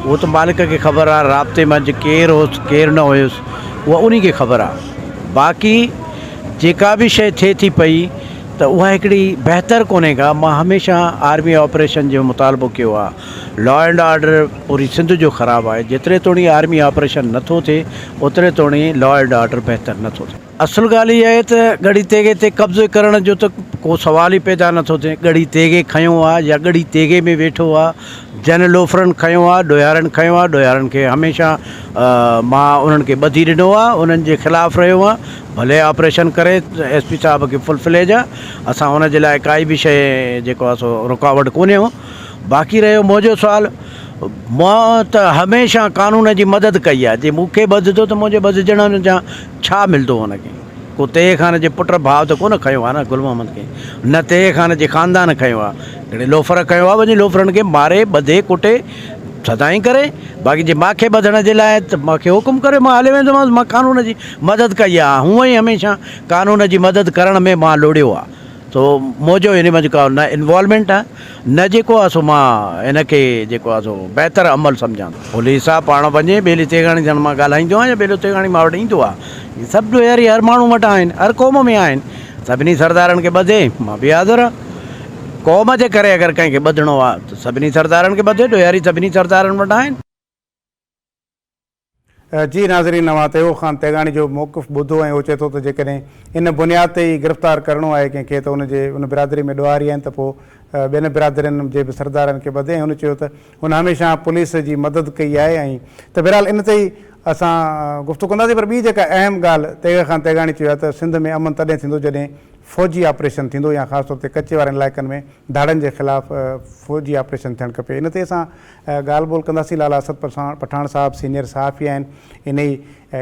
اهو ته مالڪ کي خبر آ رابطي منجهه ڪير هوس ڪير نه هيس اها انهي کي خبر آ. باقي جيڪا به شيء ٿئي ٿي پئي ته اها هڪڙي بهتر ڪونهي ڪا. مان هميشه آرمي آپريشن جو مطالبو ڪيو آ. لا اينڊ آرڊر پوري سنڌ جو خراب آهي. جيتري توڻي آرمي آپريشن نه ٿو ٿئي اوتري توڻي لا اينڊ آرڊر بهتر نه ٿو ٿئي. اصل ڳالهه اها آهي ته ڳڙهي تيغي تي قبضي ڪرڻ جو ته ڪو سوال ئي پيدا نه ٿو ٿئي. ڳڙهي تيغي کنيو آ يا ڳڙهي تيغي ۾ ويٺو آ. جن لوفرن کنيو آ، ڏوهيارن کنيو آ، ڏوهيارن کي هميشه مان انهن کي ٻڌي ڏنو آ، انهن جي خلاف رهيو آ، ڀلي آپريشن ڪري ايس پي صاحب کي فل فليج آ، اسان ان جي لاء ڪائي به شيء جيڪو آ سو رڪاوٽ ڪونهي هو. باقي رهيو منهنجو سوال، مان ته هميشه قانون جي مدد ڪئي آ، جي مون کي ٻڌندو ته منهنجي ٻڌجڻ جا ڇا ملندو هن کي؟ ڪو تيغ خان جي پٽ ڀاء ته ڪونه کنيو آ نه گل محمد کي، نه تيغ خان جي خاندان کنيو آ، جڏهن لوفر کنيو آ وڃي لوفرن کي ماري ٻڌي ڪٽي سدائين ڪري، باقي جي ماکي ٻڌڻ جي لاء ته ماکي حڪم ڪريو مان هلي ويندومانس، مان قانون جي مدد ڪئي آ، هونئن ئي هميشه قانون جي مدد ڪرڻ ۾ مان لوڙيو آ، سو منهنجو ان منجهه ڪا نه انوالومينٽ آ نه جيڪو آ سو مان ان کي جيڪو آ سو بهتر عمل سمجهان ٿو. پوليس آ پاڻ وڃي ٻيلي تيغاڻي سان مان ڳالهائيندو آهيان يا ٻيلو تيغاڻي مان وٽ ايندو آ. هي سڀ ڏوهاري هر ماڻهو وٽ آهن هر قوم ۾ آهن سڀني سردارن کي ٻڌي مان به حاضر آ. قوم جي ڪري اگر ڪنهن کي ٻڌڻو آ ته سڀني سردارن کي ٻڌي ڏوهاري سڀني سردارن وٽ آهن. جي ناظرين اوهان تيغو خان تيغاڻي جو موقف ٻڌو ۽ هو چئي ٿو ته جيڪڏهن ان بنياد تي ئي گرفتار ڪرڻو آهي ڪنهن کي ته ان جي ان برادري ۾ ڏوهاري آهن ته پوء ٻين برادرين جي به سردارن کي ٻڌي ۽ هن چيو ته هن هميشه پوليس جي مدد ڪئي آهي ۽ ته بهرحال ان تي ئي اسان گفتگو ڪنداسين پر ٻي جيڪا اهم ڳالهه تيغي خان تيغاڻي چيو آهي ته سنڌ ۾ امن تڏهن ٿيندو جڏهن فوجي آپريشن ٿيندو يا خاص طور تي ڪچي وارن علائقن ۾ ڌاڙن جي خلاف فوجي آپريشن ٿيڻ کپي ان تي اسان ڳالهه ٻولهه ڪنداسين لالا اسد پٺاڻ صاحب سينيئر صحافي آهن انهي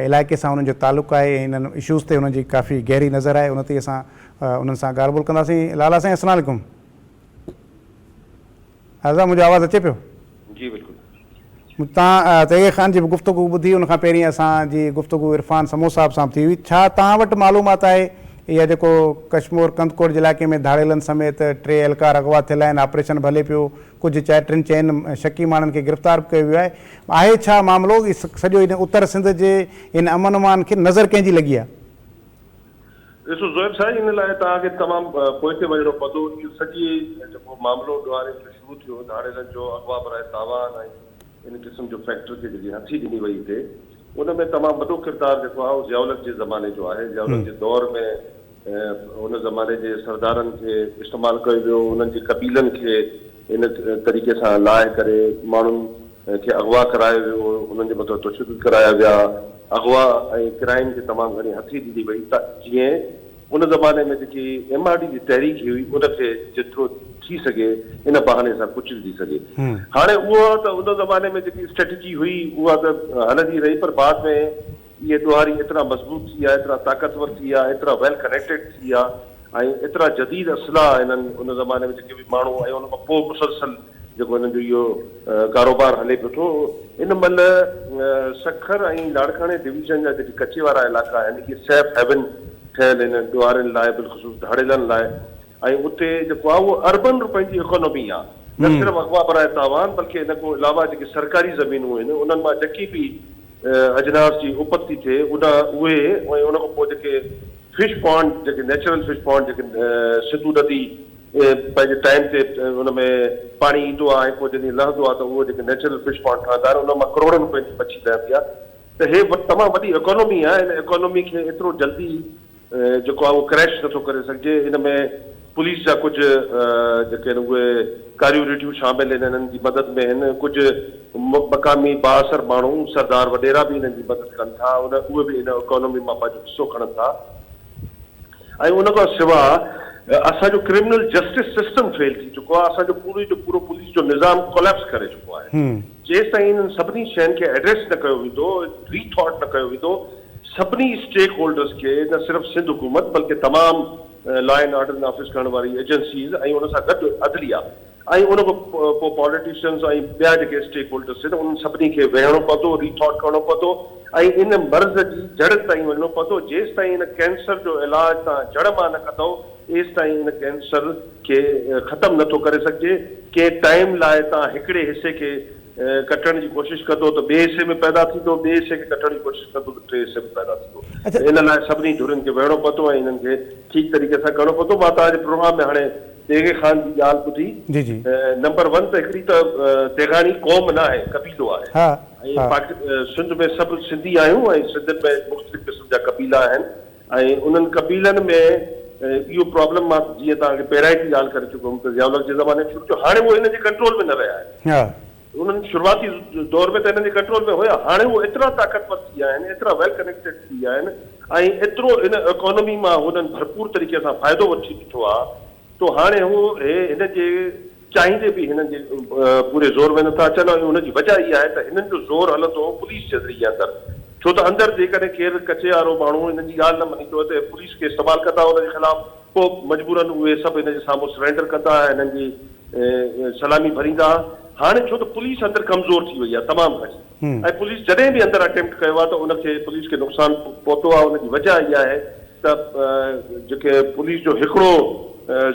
علائقي سان انهن جو تعلق آهي ۽ انهن اشوز تي انهن جي ڪافي گهري نظر آهي ان تي اسان انهن سان ڳالهه ٻولهه ڪنداسين لالا سائين السلام عليڪم حضرت منهنجو آواز اچي پيو؟ جي بلڪل. تان طيب خان جي به گفتگو ٻڌي ان کان پهرين اسان جي گفتگو عرفان سمون صاحب سان به ٿي هئي ڇا توهان وٽ معلومات آهي اها جيڪو ڪشمور ڪنڌڪوٽ جي علائقي ۾ ڌاڙيلن سميت ٽي اهلڪار اغوا ٿيل آهن آپريشن به هلي پيو ڪجهه چئي ٽن چئن شڪي ماڻهن کي گرفتار به ڪيو ويو آهي آهي ڇا معاملو سڄو ان اتر سنڌ جي ان امن امان کي نظر ڪنهن جي لڳي آهي؟ ڏسو زويب سائين ان لاء توهان کي تمام پوئتي وڃڻو پوندو اهو سڄي جيڪو معاملو ڏوهارين جو شروع ٿيو ڌاڙيلن جو اغوا براء تاوان ۽ ان قسم جو فيڪٽر کي جيڪي هٿي ڏني وئي هتي ان ۾ تمام وڏو ڪردار جيڪو آهي اهو ضياء الحق جي زماني جو آهي ضياء الحق جي دور ۾ ان زماني جي سردارن کي استعمال ڪيو ويو انهن جي قبيلن کي ان طريقي سان لاهي ڪري ماڻهن کي اغوا ڪرايو ويو انهن جي مٿان تشدد ڪرايا ويا اغوا ۽ ڪرائم کي تمام گهڻي هٿي ڏني وئي ته جيئن ان زماني ۾ جيڪي ايم آر ڊي جي تحريڪ هئي ان کي جيترو ٿي سگهي ان بهاني سان ڪچلجي سگهي. هاڻي اهو ته ان زماني ۾ جيڪي اسٽريٽجي هئي اها ته هلندي رهي پر بعد ۾ اهي ڏوهاري ايترا مضبوط ٿي ويا، ايترا طاقتور ٿي ويا، ايترا ويل ڪنيڪٽيڊ ٿي ويا ۽ ايترا جديد اسلحا هنن ان زماني ۾ جيڪي به ماڻهو ۽ ان کان پوء مسلسل جيڪو هنن جو اهو ڪاروبار هلي پيو ٿو ان مهل سکر ۽ لاڙڪاڻي ڊويزن جا جيڪي ڪچي وارا علائقا آهن اهي سيف هيون ٺهيل هن ڏوهارين لاء بالخصوص ڌاڙيلن لاء ۽ اتي جيڪو آهي اهو اربن روپين جي اڪانومي آهي نه صرف اغوا براء تاوان بلڪه ان کان علاوه جيڪي سرڪاري زمينون آهن انهن مان جيڪي به اجناس جي اپت ٿي ٿئي ان اهي ۽ ان کان پوء جيڪي فش پانڊ جيڪي نيچرل فش پانڊ جيڪي سنڌو ندي پنهنجي ٽائيم تي ان ۾ پاڻي ايندو آهي ۽ پوء جڏهن لهندو آهي ته اهو جيڪي نيچرل فش پانڊ ٺهندا آهن ان مان ڪروڙن روپين جي مڇي لهندي آهي ته هي تمام وڏي اڪانومي آهي ان اڪانومي کي ايترو جلدي جيڪو آهي اهو ڪريش نٿو ڪري سگهجي ان ۾ پوليس جا ڪجهه جيڪي آهن اهي ڪاريون ريڍيون شامل آهن انهن جي مدد ۾ آهن ڪجهه مقامي بااثر ماڻهو سردار وڏيرا به انهن جي مدد ڪن ٿا ان اهي به ان اڪانومي مان پنهنجو حصو کڻن ٿا ۽ ان کان سوا اسان جو ڪرمنل جسٽس سسٽم فيل ٿي چڪو آهي اسان جو پوري جو پورو پوليس جو نظام ڪوليپس ڪري چڪو آهي جيستائين انهن سڀني شين کي ايڊريس نه ڪيو ويندو ري ٿاٽ نه ڪيو ويندو سڀني اسٽيڪ هولڊرز کي نه صرف سنڌ حڪومت بلڪه تمام لا اينڊ آرڊر نافذ ڪرڻ واري ايجنسيز ۽ ان سان گڏ عدليه ۽ ان کان پوء پاليٽيشنز ۽ ٻيا جيڪي اسٽيڪ هولڊرز آهن انهن سڀني کي ويهڻو پوندو، ري ٿاٽ ڪرڻو پوندو ۽ ان مرض جي جڙ تائين وڃڻو پوندو، جيستائين ان ڪينسر جو علاج توهان جڙ مان نه ڪندؤ ايستائين ان ڪينسر کي ختم نه ٿو ڪري سگهجي، ڪنهن ٽائيم لاء توهان هڪڙي حصي کي ڪٽڻ جي ڪوشش ڪندو ته ٻئي حصي ۾ پيدا ٿيندو، ٻئي حصي کي ڪٽڻ جي ڪوشش ڪندو ته ٽئين حصي ۾ پيدا ٿيندو ته ان لاء سڀني ڌرين کي ويهڻو پوندو ۽ انهن کي ٺيڪ طريقي سان ڪرڻو پوندو. مان توهان جي پروگرام ۾ هاڻي تيغي خان جي ڳالهه ٻڌي. جي جي. نمبر ون ته هڪڙي ته تيغاڻي قوم نه آهي قبيلو آهي ها ۽ ها. پاڪ سنڌ ۾ سڀ سنڌي آهيون ۽ سنڌين ۾ مختلف قسم جا قبيلا آهن ۽ انهن قبيلن ۾ اهو پرابلم مان جيئن توهان کي پهريائتي ڳالهه ڪري چڪو هيم ته ضياء الحق جي زماني ۾ شروع ٿيو هاڻي اهو انهن جي ڪنٽرول ۾ نه رهيا آهن. ها. انهن شروعاتي دور ۾ ته انهن جي ڪنٽرول ۾ هيا هاڻي اهو ايترا طاقتور ٿي ويا آهن ايترا ويل ڪنيڪٽيڊ ٿي ويا آهن ۽ ايترو ان اڪانومي مان هنن ڀرپور طريقي سان فائدو وٺي ڏٺو آهي تو هاڻي هو هي هن جي چاهيندي به هنن جي پوري زور ۾ نٿا اچن ۽ ان جي وجه اها آهي ته هنن جو زور هلندو هو پوليس جي ذريعي اندر ڇو ته اندر جيڪڏهن ڪير ڪچي وارو ماڻهو هنن جي ڳالهه نه مڃيندو هو ته پوليس کي استعمال ڪندا هئا ان جي خلاف پوء مجبورن اهي سڀ هن جي سامهون سرينڊر ڪندا ها هنن جي سلامي ڀريندا ها هاڻي ڇو ته پوليس اندر ڪمزور ٿي وئي آهي تمام گهڻي ۽ پوليس جڏهن به اندر اٽيمپٽ ڪيو آهي ته ان کي پوليس کي نقصان پهتو آهي ان جي وجه اها آهي ته جيڪي پوليس جو هڪڙو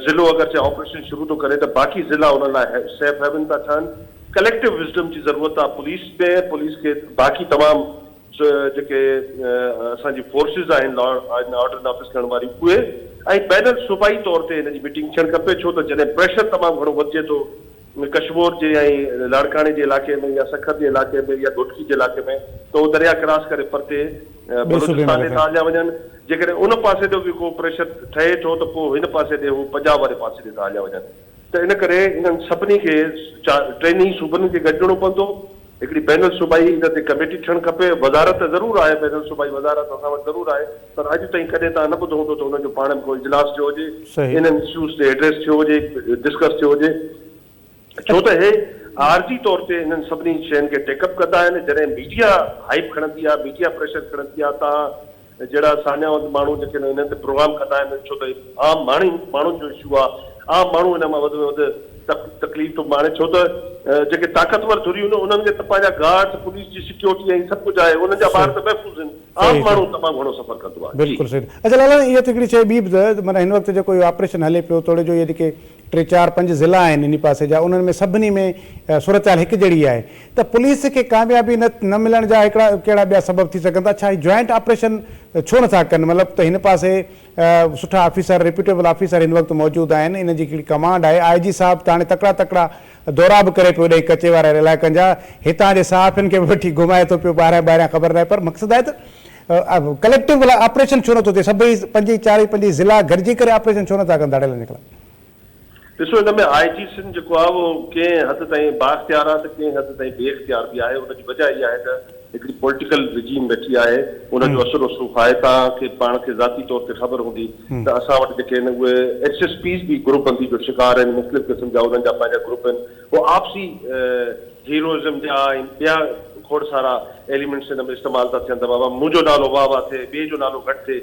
ضلعو اگرچه آپريشن شروع ٿو ڪري ته باقي ضلعا ان لاء سيف هيون ٿا ٺهن. ڪليڪٽو وزڊم جي ضرورت آهي پوليس ۾ پوليس کي باقي تمام جيڪي اسان جي فورسز آهن لا اينڊ آرڊر نافذ ڪرڻ واريون اهي ۽ بين الصوبائي طور تي ان جي ميٽنگ ٿيڻ کپي ڇو ته جڏهن پريشر تمام گهڻو وڌجي ٿو ڪشمور جي ۽ لاڙڪاڻي جي علائقي ۾ يا سکر جي علائقي ۾ يا گهوٽڪي جي علائقي ۾ ته اهو درياء ڪراس ڪري پرتي ٻئي صوبي ۾ بلوچستان ڏي هليا ٿا هليا وڃن. جيڪڏهن ان پاسي ڏي به ڪو پريشر ٺهي ٿو ته پوء هن پاسي ڏي هو پنجاب واري پاسي ڏي ٿا هليا وڃن ته ان ڪري انهن سڀني کي ٽنهي صوبن کي گڏجڻو پوندو. هڪڙي بين الصوبائي ان تي ڪميٽي ٺهڻ کپي. وزارت ته ضرور آهي، بين الصوبائي وزارت اسان وٽ ضرور آهي پر اڄ تائين ڪڏهن توهان نه ٻڌو هوندو ته ان جو پاڻ ۾ ڪو اجلاس ٿيو هجي، صحيح. انهن اشوز تي ايڊريس ٿيو هجي، ڊسڪس ٿيو هجي. ڇو ته هي عارضي طور تي انهن سڀني شين کي ٽيڪ اپ ڪندا آهن، جڏهن ميڊيا هائپ کڻندي آهي، ميڊيا پريشر کڻندي آهي، توهان جهڙا ساڃاهوند ماڻهو جيڪي انهن تي پروگرام ڪندا آهن، ڇو ته عام ماڻهن جو اشو آهي، عام ماڻهو ان مان وڌ ۾ وڌ تڪليف ٿو ماڻي، ڇو ته جيڪي طاقتور ڌريون آهن انهن کي ته پنهنجا گارڊز، پوليس جي سيڪيورٽي ۽ سڀ ڪجهه آهي، انهن جا ٻار ته محفوظ آهن، عام ماڻهو تمام گهڻو سفر ڪندو آهي. جي. بلڪل صحيح. اڇا لالا اها ته هڪڙي شيء ٻي به ته معنيٰ هن وقت جيڪو اهو آپريشن هلي پيو توڙي جو اهي جيڪي ٽي چار پنج ضلعا آهن انهي پاسي جا انهن ۾ سڀني ۾ صورتحال هڪ جهڙي آهي ته پوليس کي ڪاميابي نه نه ملڻ جا هڪڙا ڪهڙا ٻيا سبب ٿي سگهن ٿا ڇا هي جوائنٽ آپريشن ڇو نه ٿا ڪن مطلب ته هن پاسي سٺا آفيسر ريپيوٽيبل آفيسر هن وقت موجود آهن انهن جي هڪڙي ڪمانڊ آهي آء جي صاحب ته هاڻي تڪڙا تڪڙا دورا به ڪري پيو ڏئي ڪچي وارن علائقن جا هتان جي صحافين کي به وٺي گهمائي ٿو پيو ٻاهريان ٻاهريان خبر ناهي پر مقصد آهي ته ڪليڪٽو آپريشن ڇو نٿو ٿئي سڀئي پنجئي چارئي پنجئي ضلعا گڏجي ڪري آپريشن ڇو نٿا ڪن ڌاڙيلن جي خلاف. ڏسو ان ۾ آء جي سنڌ جيڪو آهي اهو ڪنهن حد تائين بااختيار آهي ته ڪنهن حد تائين بي اختيار به آهي ان جي وجه اها آهي ته هڪڙي پوليٽيڪل رجيم ويٺي آهي ان جو اثر رسوخ آهي توهان کي پاڻ کي ذاتي طور تي خبر هوندي ته اسان وٽ جيڪي آهن اهي ايس ايس پيز به گروپ بندي جو شڪار آهن مختلف قسم جا انهن جا پنهنجا گروپ آهن اهي آپسي هيروازم جا ۽ ٻيا کوڙ سارا ايليمينٽس ان ۾ استعمال ٿا ٿين ته بابا منهنجو نالو واهه واهه ٿئي ٻئي جو نالو گهٽ ٿئي.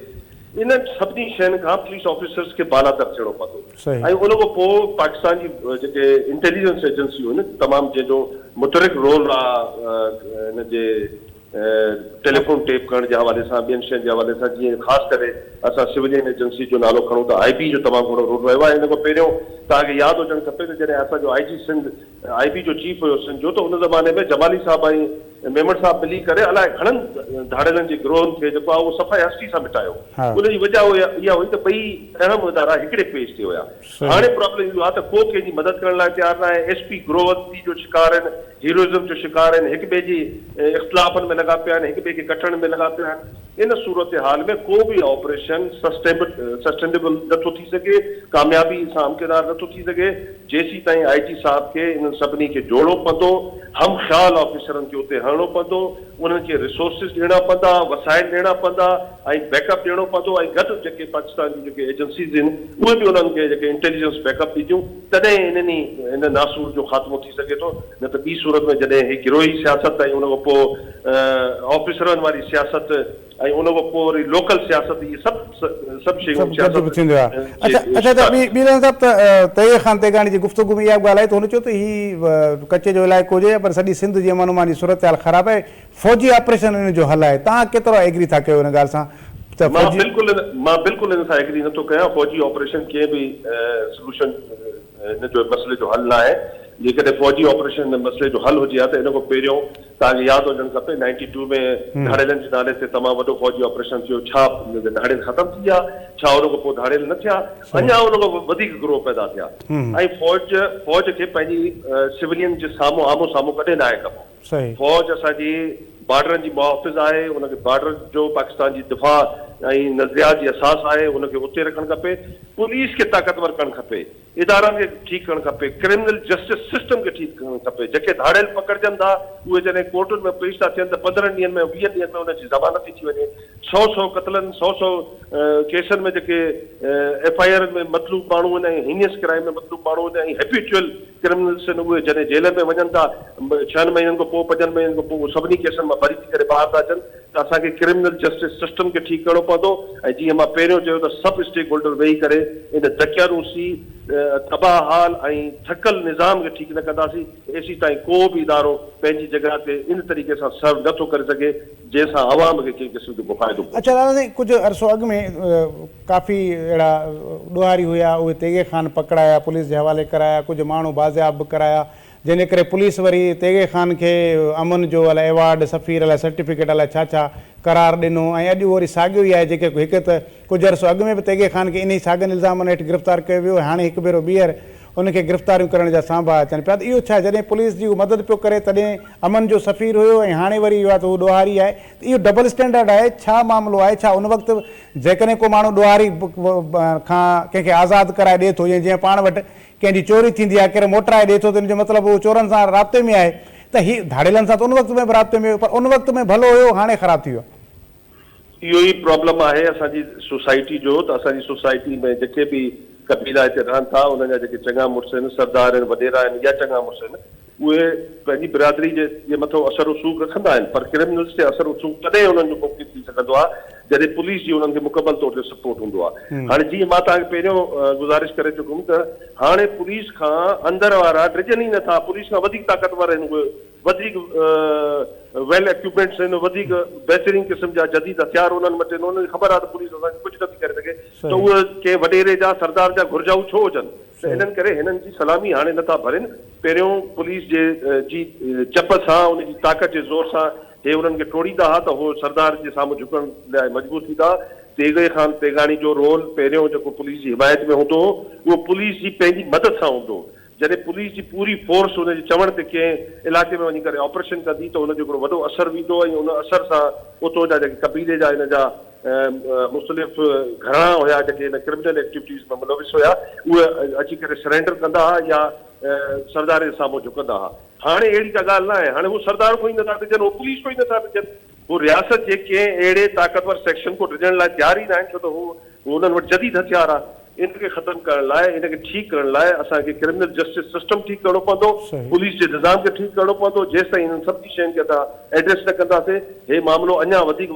انهن سڀني شين کان پوليس آفيسرز کي بالاتر ٿيڻو پوندو ۽ ان کان پوء پاڪستان جي جيڪي انٽيليجنس ايجنسيون آهن تمام جنهن جو متحرڪ رول آ ان جي ٽيليفون ٽيپ ڪرڻ جي حوالي سان ٻين شين جي حوالي سان جيئن خاص ڪري اسان سولين ايجنسي جو نالو کڻون ته آء بي جو تمام گهڻو رول رهيو آهي ان کان پهريون توهان کي ياد هجڻ کپي ته جڏهن اسان جو آء جي سنڌ آء بي جو چيف هيو سنڌ جو ته ان زماني ۾ جمالي صاحب ۽ ميمڻ صاحب ملي ڪري الائي گهڻن ڌاڙيلن جي گروهن کي جيڪو آهي اهو صفائي هستي سان مٽايو ان جي وجهه اها هئي ته ٻئي اهم ادارا هڪڙي پيج تي هيا هاڻي پرابلم اهو آهي ته ڪو ڪنهن جي مدد ڪرڻ لاء تيار ناهي، ايس پي گروهوتي جو شڪار آهن، هيروئزم جو شڪار آهن، هڪ ٻئي جي اختلافن ۾ لڳا پيا آهن، هڪ ٻئي کي ڪٽڻ ۾ لڳا پيا آهن، ان صورتحال ۾ ڪو به آپريشن سسٽينڊبل نه ٿو ٿي سگهي، ڪاميابي سان همڪنار نه ٿو ٿي سگهي، جيسيتائين آء جي صاحب کي انهن سڀني کي جوڙڻو پوندو، هم خيال آفيسرن کي اتي هڻڻو پوندو، انهن کي ريسورسز ڏيڻا پوندا، وسائل ڏيڻا پوندا ۽ بيڪ اپ ڏيڻو پوندو ۽ گڏ جيڪي پاڪستان جون جيڪي ايجنسيز آهن اهي به انهن کي جيڪي انٽيليجنس بيڪ اپ ڏينديون تڏهن انهن ئي هن ناسور جو خاتمو ٿي سگهي ٿو نه ته ٻي صورت ۾ جڏهن هي گروهي سياست ۽ ان کان پوء آفيسرن واري سياست ۽ ان کان پوء وري لوڪل سياست اهي سڀ سڀ شيون سڀ گڏ به سياست ٿيندو آهي. جي اڇا اڇا ته شڪار ٻي ٻي راڻا صاحب ته طيب خان تيغاڻي جي گفتگو ۾ اها به ڳالهه آئي ته هن چيو ته هي ڪچي جو علائقو هجي يا پر سڄي سنڌ جي امن امان جي صورتحال خراب آهي فوجي آپريشن ان جو حل آهي توهان ڪيترو ايگري ٿا ڪيو ان ڳالهه سان ته مان فوجي بلڪل ان مان بلڪل ان سان ايگري نٿو ڪيان فوجي آپريشن ڪنهن به سلوشن ان جو مسئلي جو حل ناهي جيڪڏهن فوجي آپريشن ان مسئلي جو حل هجي ها ته ان کان پهريون توهان کي ياد هجڻ کپي نائنٽي ٽو ۾ ڌاڙيلن جي نالي تي تمام وڏو فوجي آپريشن ٿيو ڇا ڌاڙيل ختم ٿي ويا ڇا ان کان پوء ڌاڙيل نه ٿيا اڃا ان کان وڌيڪ گروهه پيدا ٿيا ۽ فوج فوج کي پنهنجي سولين جي سامهون آمهون سامهون ڪڏهن ناهي ڪبو فوج اسان جي بارڊرن جي محافظ آهي ان کي بارڊر جو پاڪستان جي دفاع ۽ نظريات جي اساس آهي ان کي اتي رکڻ کپي پوليس کي طاقتور ڪرڻ کپي ادارن کي ٺيڪ ڪرڻ کپي، ڪرمنل جسٽس سسٽم کي ٺيڪ ڪرڻ کپي، جيڪي ڌاڙيل پڪڙجن ٿا اهي جڏهن ڪورٽن ۾ پيش ٿا ٿين ته 15 ڏينهن ۾ 20 ڏينهن ۾ انهن جي ضمانت ٿي ٿي وڃي، سئو سئو قتلن، سئو سئو ڪيسن ۾ جيڪي ايف I آرن ۾ مطلوب ماڻهو آهن ۽ هينيس ڪرائم ۾ مطلوب ماڻهو آهن ۽ هيبيچوئل ڪرمنلس آهن اهي جڏهن جيلن ۾ وڃن ٿا ڇهن مهينن کان پوء پنجن مهينن کان پوء اهي سڀني ڪيسن مان بري ٿي ڪري ٻاهر ٿا اچن ته اسان کي ڪرمنل جسٽس سسٽم کي ٺيڪ ڪرڻو پوندو ۽ جيئن مان پهريون چيو ته سڀ اسٽيڪ هولڊر ويهي ڪري ان دقيانوسي، تباهه حال ۽ ٿڪل نظام کي ٺيڪ نه ڪنداسين ايسيتائين ڪو به ادارو پنهنجي جڳهه تي ان طريقي سان سرو نه ٿو ڪري سگهي جنهن سان عوام کي ڪنهن قسم جو ڪو فائدو پهچي. اڇا لالا سائين ڪجهه عرصو اڳ ۾ ڪافي اهڙا ڏوهاري هيا اهي تيغي خان پڪڙايا پوليس جي حوالي ڪرايا ڪجهه ماڻهو بازياب به ڪرايا جنهن جي ڪري پوليس وري تيغي خان کي امن جو الائي ايوارڊ، سفير الائي سرٽيفڪيٽ الائي ڇا ڇا قرار ڏنو ۽ اڄ اهو وري ساڳيو ئي آهي جيڪي هڪ ته ڪجهه عرصو اڳ ۾ به تيغي خان کي انهي ساڳن الزامن هيٺ گرفتار ڪيو ويو ۽ هاڻي هڪ ڀيرو ٻيهر ان کي گرفتاريون ڪرڻ جا سانڀا اچن پيا ته اهو ڇا جڏهن پوليس جي هو مدد پيو ڪري تڏهن امن جو سفير هيو ۽ هاڻي وري اهو آهي ته هو ڏوهاري آهي ته اهو ڊبل اسٽينڊرڊ آهي ڇا معاملو آهي ڇا ان وقت جيڪڏهن ڪو ماڻهو ڏوهاري کان ڪنهن کي آزاد ڪرائي ڏي ٿو يا جيئن پاڻ وٽ ڪنهن جي چوري ٿيندي آهي، ڪير موٽرائي ڏئي ٿو ته ان جو مطلب هو چورن سان رابطي ۾ آهي ته هي ڌاڙيلن سان ته ان وقت ۾ به رابطي ۾ هيو پر ان وقت ۾ ڀلو هيو هاڻي خراب ٿي ويو آهي. اهو ئي پرابلم آهي اسان جي سوسائٽي جو ته اسان جي سوسائٽي ۾ جيڪي به قبيلا هتي رهن ٿا انهن جا جيڪي چڱا مڙس آهن، سردار آهن، وڏيرا آهن يا چڱا مڙس آهن اهي پنهنجي برادري جي مٿو اثر رسوخ رکندا آهن پر ڪرمنلز تي اثر رسوخ تڏهن انهن جو ممڪن ٿي سگهندو آهي جڏهن پوليس جي انهن کي مڪمل طور تي سپورٽ هوندو آهي. هاڻي جيئن مان توهان کي پهريون گذارش ڪري چڪم ته هاڻي پوليس کان اندر وارا ڊڄن ئي نٿا، پوليس کان وڌيڪ طاقتور آهن اهي، وڌيڪ ويل اڪيوپمينٽس آهن، وڌيڪ بهترين قسم جا جديد هٿيار انهن وٽ آهن، انهن کي خبر آهي ته پوليس اسان کي ڪجهه نٿي ڪري سگهي ته اهي ڪنهن وڏيري جا سردار جا گهرجائو ڇو هجن؟ ته انهن ڪري هنن جي سلامي هاڻي نه ٿا ڀرين. پهريون پوليس جي جي چپ سان ان جي طاقت جي زور سان هي انهن کي ٽوڙيندا ها ته هو سردار جي سامهون جهڪڻ لاء مجبور ٿيندا ها. تيغي خان تيغاڻي جو رول پهريون جيڪو پوليس جي حمايت ۾ هوندو هو اهو پوليس جي پنهنجي مدد سان هوندو هو. جڏهن پوليس جي پوري فورس ان جي چوڻ تي ڪنهن علائقي ۾ وڃي ڪري آپريشن ڪندي ته ان جو هڪڙو وڏو اثر ويندو ۽ ان اثر سان اتو جا جيڪي قبيلي جا ان جا مختلف گهراڻا هيا جيڪي هن ڪرمنل ايڪٽيوٽيز ۾ ملوث هيا اهي اچي ڪري سرينڊر ڪندا ها يا سردار جي سامهون جهڪندا ها. هاڻي اهڙي ڪا ڳالهه نه آهي. هاڻي هو سردار کان ئي نٿا ڊڄن، هو پوليس کان ئي نٿا ڊڄن. هو رياست جي ڪنهن اهڙي طاقتور سيڪشن کان ڊڄڻ لاء تيار ئي ناهن ڇو ته هو انهن وٽ جديد هٿيار آهي. ان کي ختم ڪرڻ لاء ان کي ٺيڪ ڪرڻ لاء اسان کي ڪرمنل جسٽس سسٽم ٺيڪ ڪرڻو پوندو، پوليس جي نظام کي ٺيڪ ڪرڻو پوندو، جيستائين انهن سڀني شين کي اسان ايڊريس نه ڪنداسين هي معاملو اڃا وڌيڪ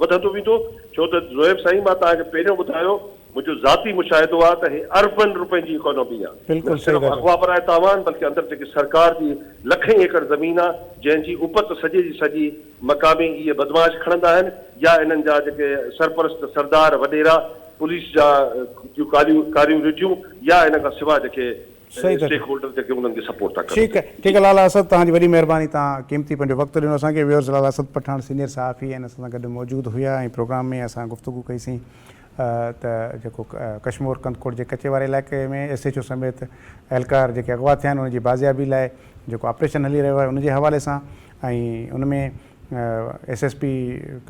وڌندو ويندو، ڇو ته زوهيب سائين مان توهان کي پهريون ٻڌايو منهنجو ذاتي مشاهدو آهي ته هي اربن روپين جي اڪانومي آهي، نه صرف اغوا براء تاوان بلڪه اندر جيڪي سرڪار جي لکين ايڪڙ زمين آهي جنهن جي اپت سڄي جي سڄي مقامي اهي بدمعاش کڻندا آهن يا انهن جا جيڪي سرپرست سردار وڏيرا پوليس جا جون ڪاريون ڪاريون رڍيون يا ان کان سواء جيڪي اسٽيڪ هولڊر جيڪي انهن کي سپورٽ ٿا ڪن. ٺيڪ ٺيڪ لالا اسد توهان جي وڏي مهرباني توهان قيمتي پنهنجو وقت ڏنو اسان کي ويورز لالا اسد پٺاڻ سينيئر صحافي آهن اسان سان گڏ موجود هيا ۽ پروگرام ۾ اسان گفتگو ڪئي سين ته جيڪو ڪشمور ڪنڌڪوٽ جي ڪچي واري علائقي ۾ ايس ايڇ او سميت اهلڪار جيڪي اغوا ٿيا آهن ان جي بازيابي لاء جيڪو آپريشن هلي رهيو آهي ان جي حوالي سان ۽ ان ۾ ايس ايس پي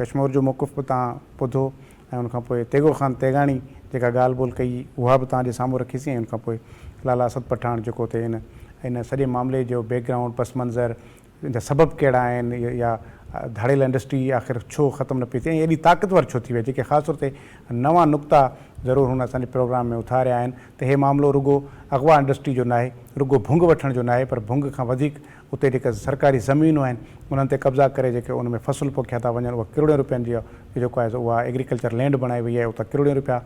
ڪشمور جو موقف به توهان ٻڌو ۽ ان کان پوء تيغو خان تيغاڻي جيڪا ڳالهه ٻولهه ڪئي اها به توهان جي سامهون رکيسين ۽ ان کان پوء لالا اسد پٺاڻ جيڪو اتي ان ان سڄي معاملي جو بيڪ گرائونڊ پس منظر ان جا سبب ڪهڙا آهن يا ڌاڙيل انڊسٽري آخر ڇو ختم نه پئي ٿئي ۽ ايڏي طاقتور ڇو ٿي وئي جيڪي خاص طور تي نوان نقطا ضرور هن اسان جي پروگرام ۾ اٿاريا آهن ته هي معاملو رڳو اغوا انڊسٽري جو ناهي رڳو ڀنگ وٺڻ جو ناهي پر ڀنگ کان وڌيڪ اتي جيڪي سرڪاري زمينون آهن انهن تي قبضا ڪري جيڪي ان ۾ فصل پوکيا ٿا وڃن اها ڪروڙين روپين جي جيڪو آهي سو اها ايگريڪلچر لينڊ بڻائي وئي آهي اتان ڪروڙين روپيا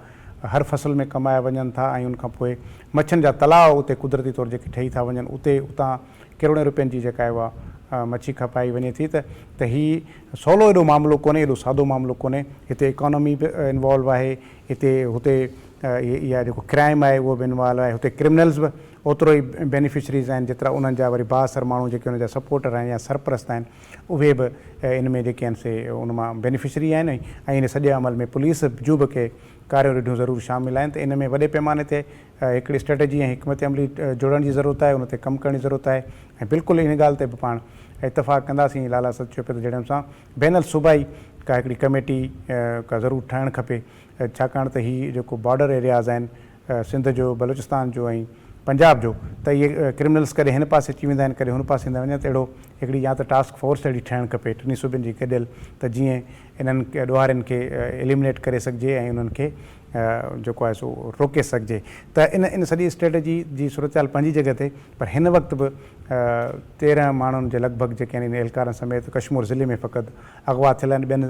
هر فصل ۾ ڪمايا وڃن ٿا ۽ ان کان پوء مڇين جا تلاء اتي قدرتي طور جيڪي ٺهي ٿا وڃن اتي اتان ڪروڙين روپين جي جيڪا آهي اها مڇي کپائي وڃي ٿي ته ته هي سولو ايڏو معاملو ڪونهي ايڏو سادو معاملو ڪونهي هتي اڪانومي به انوالو آهي هتي هتي اها جيڪو ڪرائم آهي اهو به انوالو آهي هتي ڪرمنلز به اوترو ئي بينيفشريز آهن جيترا انهن جا وري بااثر ماڻهو جيڪي ان جا سپورٽر آهن يا سرپرست آهن اهي به ان ۾ جيڪي آهن سي ان مان بينيفشري آهن ۽ ان سڄي عمل ۾ پوليس جون به ڪي ڪاريون رڍيون ضرور شامل آهن ته ان ۾ وڏي پيماني تي هڪڙي اسٽريٽجي ۽ حڪمت عملي جوڙڻ جي ضرورت آهي ان تي ڪم ڪرڻ جي ضرورت آهي ۽ بلڪل ان ڳالهه تي به پاڻ اتفاق ڪنداسين لالا اسد چيو پيو ته جهڙي سان بين الصوبائي ڪا هڪڙي ڪميٽي ڪا ضرور ٺاهڻ کپي ڇاڪاڻ ته هي جيڪو بارڊر ايرياز آهن سنڌ جو، بلوچستان جو ۽ پنجاب جو ته اهي ڪرمنلز ڪڏهن هن پاسي اچي ويندا آهن ڪڏهن هن پاسي ايندا وڃن ته اهڙو هڪڙي يا ته ٽاسڪ فورس اهڙي ٺهڻ کپي ٽنهي صوبن جي گڏيل ته جيئن انهن ڏوهارين کي ايليمنيٽ ڪري سگهجي ۽ انهن کي جيڪو آهي سو روڪي سگهجي ته ان ان سڄي اسٽريٽجي جي صورتحال پنهنجي جڳهه تي پر هن وقت به 13 ماڻهن جي لڳ ڀڳ جيڪي آهن ان اهلڪارن سميت ڪشمور ضلعي ۾ فقط اغوا ٿيل آهن ٻين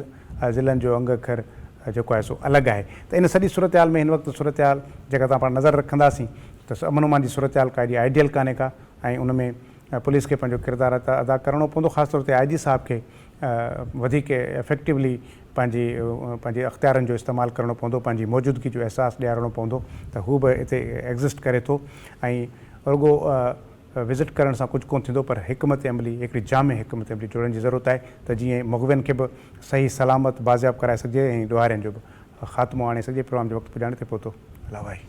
ضلعن جو انگ اکر جيڪو آهي سو الڳ آهي ته ان سڄي صورتحال ۾ هن وقت صورتحال جيڪا توهان پاڻ نظر رکنداسين ته امن امان جي صورتحال ڪا ايڏي آئيڊيل ڪانهي ڪا ۽ ان ۾ پوليس کي پنهنجو ڪردار ادا ڪرڻو پوندو خاص طور تي آء جي صاحب کي وڌيڪ افيڪٽولي پنهنجي پنهنجي اختيارن جو استعمال ڪرڻو پوندو پنهنجي موجودگي جو احساس ڏيارڻو پوندو ته هو به اتي ايگزسٽ ڪري ٿو ۽ رڳو وزٽ ڪرڻ سان ڪجهه ڪونه ٿيندو پر حڪمت عملي هڪڙي جامع حڪمت عملي جوڙڻ جي ضرورت آهي ته جيئن مغوين کي به صحيح سلامت بازياب ڪرائي سگهجي ۽ ڏوهارين جو به خاتمو آڻي سگهجي. پروگرام جو وقت پڄاڻي تي پهتو. الله واهي.